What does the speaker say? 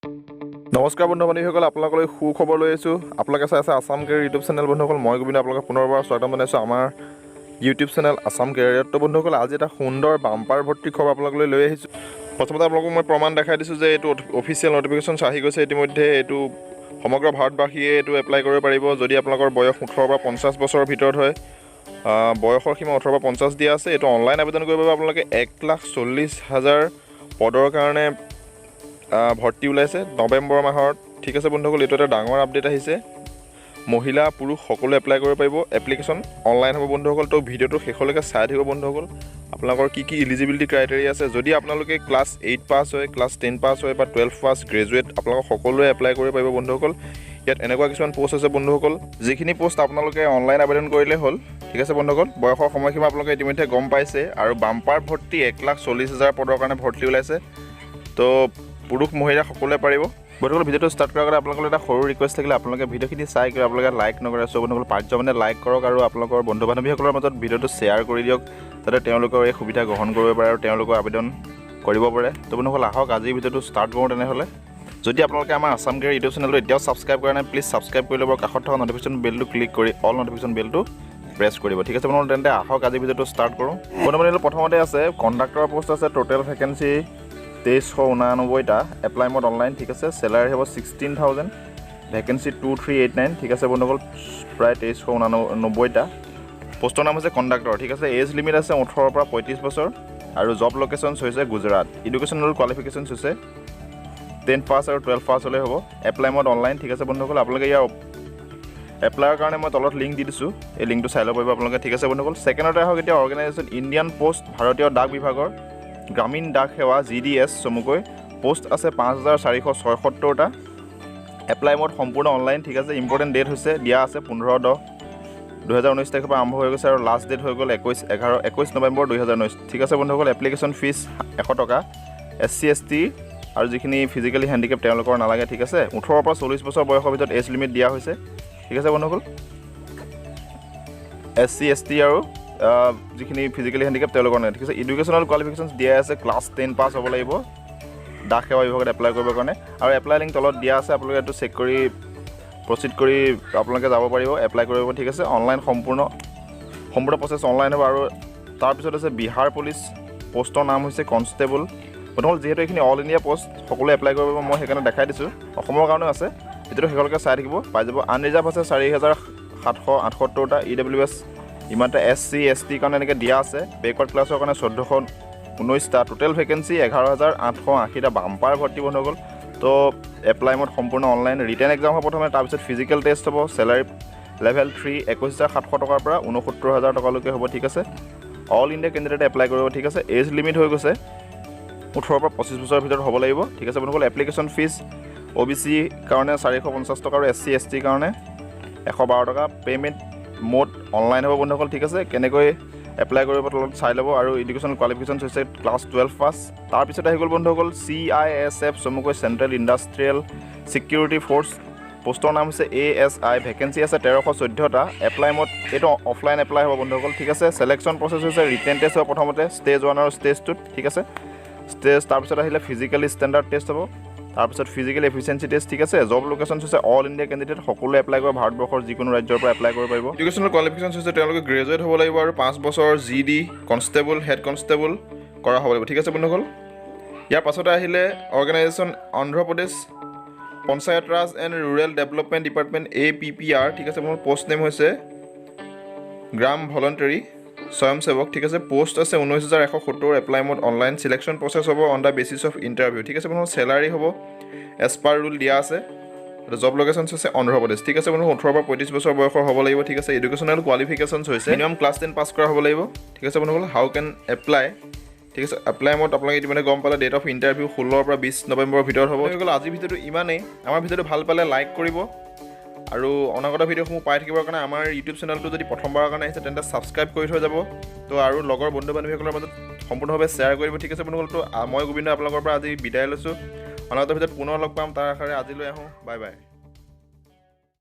নমস্কাৰ বন্ধু বান্ধৱীসকল, আপোনালোকলৈ সুখবৰ লৈ আহিছোঁ। আপোনালোকে চাই আছে আছাম কেৰিয়াৰ ইউটিউব চেনেল। বন্ধুসকল, মই গোবিন্দ আপোনালোকক পুনৰবাৰ স্বাগতম জনাইছোঁ আমাৰ ইউটিউব চেনেল আছাম কেৰিয়াৰত। তো বন্ধুসকল, আজি এটা সুন্দৰ বাম্পাৰ ভৰ্তি খবৰ আপোনালোকলৈ লৈ আহিছোঁ। প্ৰথমতে আপোনালোকক মই প্ৰমাণ দেখাই দিছোঁ যে এইটো অফিচিয়েল নটিফিকেশ্যন আহি গৈছে ইতিমধ্যে। এইটো সমগ্ৰ ভাৰতবাসীয়ে এইটো এপ্লাই কৰিব পাৰিব, যদি আপোনালোকৰ বয়স 18ৰ পৰা 50 বছৰৰ ভিতৰত হয়। বয়সৰ সীমা 18ৰ পৰা 50 দিয়া আছে। এইটো অনলাইন আবেদন কৰিব পাৰিব আপোনালোকে। 1,40,000 পদৰ কাৰণে ভৰ্তি ওলাইছে নৱেম্বৰ মাহত। ঠিক আছে বন্ধুসকল, এইটো এটা ডাঙৰ আপডেট আহিছে। মহিলা, পুৰুষ সকলোৱে এপ্লাই কৰিব পাৰিব। এপ্লিকেশ্যন অনলাইন হ'ব বন্ধুসকল। তো ভিডিঅ'টো শেষলৈকে চাই থাকিব বন্ধুসকল। আপোনালোকৰ কি কি ইলিজিবিলিটি ক্ৰাইটেৰিয়া আছে, যদি আপোনালোকে ক্লাছ 8 পাছ হয়, ক্লাছ 10 পাছ হয় বা 12 পাছ, গ্ৰেজুৱেট, আপোনালোক সকলোৱে এপ্লাই কৰিব পাৰিব বন্ধুসকল। ইয়াত এনেকুৱা কিছুমান প'ষ্ট আছে বন্ধুসকল, যিখিনি প'ষ্ট আপোনালোকে অনলাইন আবেদন কৰিলে হ'ল। ঠিক আছে বন্ধুসকল, বয়সৰ সময়সীমা আপোনালোকে ইতিমধ্যে গম পাইছে আৰু বাম্পাৰ ভৰ্তি 1,40,000 পদৰ কাৰণে ভৰ্তি ওলাইছে। তো পুৰুষ, মহিলা সকলোৱে পাৰিব। বন্ধুসকল, ভিডিঅ'টো ষ্টাৰ্ট কৰাৰ আগতে আপোনালোকৰ এটা সৰু ৰিকুৱেষ্ট থাকিলে, আপোনালোকে ভিডিঅ'খিনি চাই গৈ আপোনালোকে লাইক নকৰে। চ' বন্ধুসকল, পাৰ্য মানে লাইক কৰক আৰু আপোনালোকৰ বন্ধু বান্ধৱীসকলৰ মাজত ভিডিঅ'টো শ্বেয়াৰ কৰি দিয়ক, যাতে তেওঁলোকেও এই সুবিধা গ্ৰহণ কৰিব পাৰে আৰু তেওঁলোকেও আবেদন কৰিব পাৰে। তো বন্ধুসকল, আহক আজিৰ ভিডিঅ'টো ষ্টাৰ্ট কৰোঁ তেনেহ'লে। যদি আপোনালোকে আমাৰ আছাম কেৰিয়াৰ ইউটিউব চেনেলটো এতিয়াও ছাবস্ক্ৰাইব কৰা নাই, প্লিজ ছাবস্ক্ৰাইব কৰি ল'ব। কাষত থকা নটিফিকেশ্যন বেলটো ক্লিক কৰি অল নটিফিকেশ্যন বেলটো প্ৰেছ কৰিব। ঠিক আছে বন্ধু, তেন্তে আহক আজি ভিডিঅ'টো ষ্টাৰ্ট কৰোঁ। বন্ধু, প্ৰথমতে আছে কণ্ডাক্টৰৰ পষ্ট আছে। টোটেল ভেকেঞ্চি 2389টা। এপ্লাই মোড অনলাইন, ঠিক আছে। চেলাৰী হ'ব 16,000, ভেকেঞ্চি 2389। ঠিক আছে বন্ধুসকল, প্ৰায় 2389টা। পষ্টৰ নাম হৈছে কণ্ডাক্টৰ, ঠিক আছে। এজ লিমিট আছে 18ৰ পৰা 35 বছৰ আৰু জব লোকেশ্যনছ হৈছে গুজৰাট। এডুকেশ্যনেল কোৱালিফিকেশ্যনছ হৈছে 10 পাছ আৰু 12 পাছ হ'লে হ'ব। এপ্লাই মোড অনলাইন, ঠিক আছে বন্ধুসকল। আপোনালোকে ইয়াৰ এপ্লাইৰ কাৰণে মই তলত লিংক দি দিছোঁ, এই লিংকটো চাই ল'ব পাৰিব আপোনালোকে। ঠিক আছে বন্ধুসকল, ছেকেণ্ডতে আহক এতিয়া অৰ্গেনাইজেশ্যন ইণ্ডিয়ান পষ্ট, ভাৰতীয় ডাক বিভাগৰ গ্ৰামীণ ডাক সেৱা, জিডিএছ চমুকৈ। পষ্ট আছে 5476টা। এপ্লাই মোড সম্পূৰ্ণ অনলাইন, ঠিক আছে। ইম্পৰ্টেণ্ট ডেট হৈছে দিয়া আছে 15/10/2019 তাৰিখৰ পৰা আৰম্ভ হৈ গৈছে আৰু লাষ্ট ডেট হৈ গ'ল 21/11, 21 নৱেম্বৰ 2019। ঠিক আছে বন্ধুসকল, এপ্লিকেশ্যন ফিজ 100 টকা। এছ চি, এছ টি আৰু যিখিনি ফিজিকেলি হেণ্ডিকেপ তেওঁলোকৰ নালাগে, ঠিক আছে। 18ৰ পৰা 40 বছৰ বয়সৰ ভিতৰত এজ লিমিট দিয়া হৈছে। ঠিক আছে বন্ধুসকল, এছ চি, এছ টি আৰু যিখিনি ফিজিকেলি হেণ্ডিকেপ তেওঁলোকৰ নাই, ঠিক আছে। এডুকেশ্যনেল কোৱালিফিকেশ্যনছ দিয়া আছে, ক্লাছ 10 পাছ হ'ব লাগিব ডাক সেৱা বিভাগত এপ্লাই কৰিবৰ কাৰণে। আৰু এপ্লাই লিংক তলত দিয়া আছে, আপোনালোকে এইটো চেক কৰি প্ৰচিড কৰি আপোনালোকে যাব পাৰিব, এপ্লাই কৰিব। ঠিক আছে, অনলাইন সম্পূৰ্ণ সম্পূৰ্ণ প্ৰচেছ অনলাইন হ'ব। আৰু তাৰপিছত আছে বিহাৰ পুলিচ, পষ্টৰ নাম হৈছে কনষ্টেবল। প্ৰথম যিহেতু এইখিনি অল ইণ্ডিয়া পষ্ট, সকলোৱে এপ্লাই কৰিব, মই সেইকাৰণে দেখাই দিছোঁ। অসমৰ কাৰণেও আছে। ভিডিঅ'টো শেষলৈকে চাই থাকিব, পাই যাব। আনৰিজাৰ্ভ আছে 4778টা, ইডাব্লিউএছ ইমানটা, এছ চি, এছ টিৰ কাৰণে এনেকৈ দিয়া আছে। বেকৱাৰ্ড ক্লাছৰ কাৰণে 1419টা। টোটেল ভেকেঞ্চি 11,880টা। বাম্পাৰ ভৰ্তি বন্ধুসকল। তো এপ্লাই মোড সম্পূৰ্ণ অনলাইন। ৰিটেন এক্সাম হ'ব প্ৰথমে, তাৰপিছত ফিজিকেল টেষ্ট হ'ব। চেলাৰী লেভেল 3 21,700 টকাৰ পৰা 69,000 টকালৈকে হ'ব, ঠিক আছে। অল ইণ্ডিয়া কেণ্ডিডেটে এপ্লাই কৰিব, ঠিক আছে। এজ লিমিট হৈ গৈছে 18ৰ পৰা 25 বছৰৰ ভিতৰত হ'ব লাগিব। ঠিক আছে বন্ধুসকল, এপ্লিকেশ্যন ফিজ অ'বিচি কাৰণে 450 টকা আৰু এছ চি, এছ টিৰ কাৰণে 112 টকা। পে'মেণ্ট মোড অনলাইন হ'ব বন্ধুসকল, ঠিক আছে। কেনেকৈ এপ্লাই কৰিব তলত চাই ল'ব। আৰু এডুকেশ্যন কোৱালিফিকেশ্যন হৈছে ক্লাছ 12 পাছ। তাৰপিছত আহি গ'ল বন্ধুসকল চিআইএছএফ, চমুকৈ চেণ্ট্ৰেল ইণ্ডাষ্ট্ৰিয়েল ছিকিউৰিটি ফ'ৰ্চ। পষ্টৰ নাম হৈছে এএছআই। ভেকেঞ্চি আছে 1314টা। এপ্লাই মোড এইটো অফলাইন এপ্লাই হ'ব বন্ধুসকল, ঠিক আছে। ছিলেকশ্যন প্ৰচেছ হৈছে ৰিটেন টেষ্ট হ'ব প্ৰথমতে ষ্টেজ 1 আৰু ষ্টেজ 2ত, ঠিক আছে। ষ্টেজ তাৰপিছত আহিলে ফিজিকেলি ষ্টেণ্ডাৰ্ড টেষ্ট হ'ব, তাৰপিছত ফিজিকেল এফিচিয়েঞ্চি টেষ্ট, ঠিক আছে। জব লোকেশ্যন হৈছে অল ইণ্ডিয়া কেণ্ডিডেট, সকলোৱে এপ্লাই কৰিব, ভাৰতবৰ্ষৰ যিকোনো ৰাজ্যৰ পৰা এপ্লাই কৰিব পাৰিব। এডুকেশ্যনেল কোৱালিফিকেশ্যন হৈছে তেওঁলোকে গ্ৰেজুৱেট হ'ব লাগিব আৰু 5 বছৰ জিডি, কনষ্টেবল, হেড কনষ্টেবল কৰা হ'ব লাগিব। ঠিক আছে বন্ধুসকল, ইয়াৰ পাছতে আহিলে organisation Andhra Pradesh panchayat Raj and rural development department, APPR, ঠিক আছে। মোৰ পষ্ট নেম হৈছে গ্ৰাম ভলণ্টাৰী স্বয়ংসেৱক, ঠিক আছে। পষ্ট আছে 19,170। Apply mode online. Selection process হ'ব on the basis of interview, ঠিক আছে বন্ধু। চেলাৰী হ'ব এজ পাৰ ৰুল দিয়া আছে। জব লোকেশ্যনছ হৈছে অন্ধ্ৰপ্ৰদেশ, ঠিক আছে বন্ধু। 18ৰ পৰা 35 বছৰ বয়সৰ হ'ব লাগিব, ঠিক আছে। এডুকেশ্যনেল কোৱালিফিকেশ্যনছ হৈছে মিনিমাম ক্লাছ 10 পাছ কৰা হ'ব লাগিব, ঠিক আছে বন্ধুসকল। হাউ কেন এপ্লাই, ঠিক আছে। এপ্লাই মোড আপোনালোকে ইতিমধ্যে গম পালে। ডেট অফ ইণ্টাৰভিউ 16ৰ পৰা 20 নৱেম্বৰৰ ভিতৰত হ'ব। হৈ গ'ল, আজিৰ ভিডিঅ'টো ইমানেই। আমাৰ ভিডিঅ'টো ভাল পালে লাইক কৰিব আৰু অনাগত ভিডিঅ'সমূহ পাই থাকিবৰ কাৰণে আমাৰ ইউটিউব চেনেলটো যদি প্ৰথমবাৰৰ কাৰণে আহিছে, তেন্তে ছাবস্ক্ৰাইব কৰি থৈ যাব। তো আৰু লগৰ বন্ধু বান্ধৱীসকলৰ মাজত সম্পূৰ্ণভাৱে শ্বেয়াৰ কৰিব, ঠিক আছে বন্ধুসকল। তো মই গোবিন্দ আপোনালোকৰ পৰা আজি বিদায় লৈছোঁ। অনাগত ভিডিঅ'ত পুনৰ লগ পাম তাৰ আশাৰে আজিলৈ আহোঁ। Bye bye.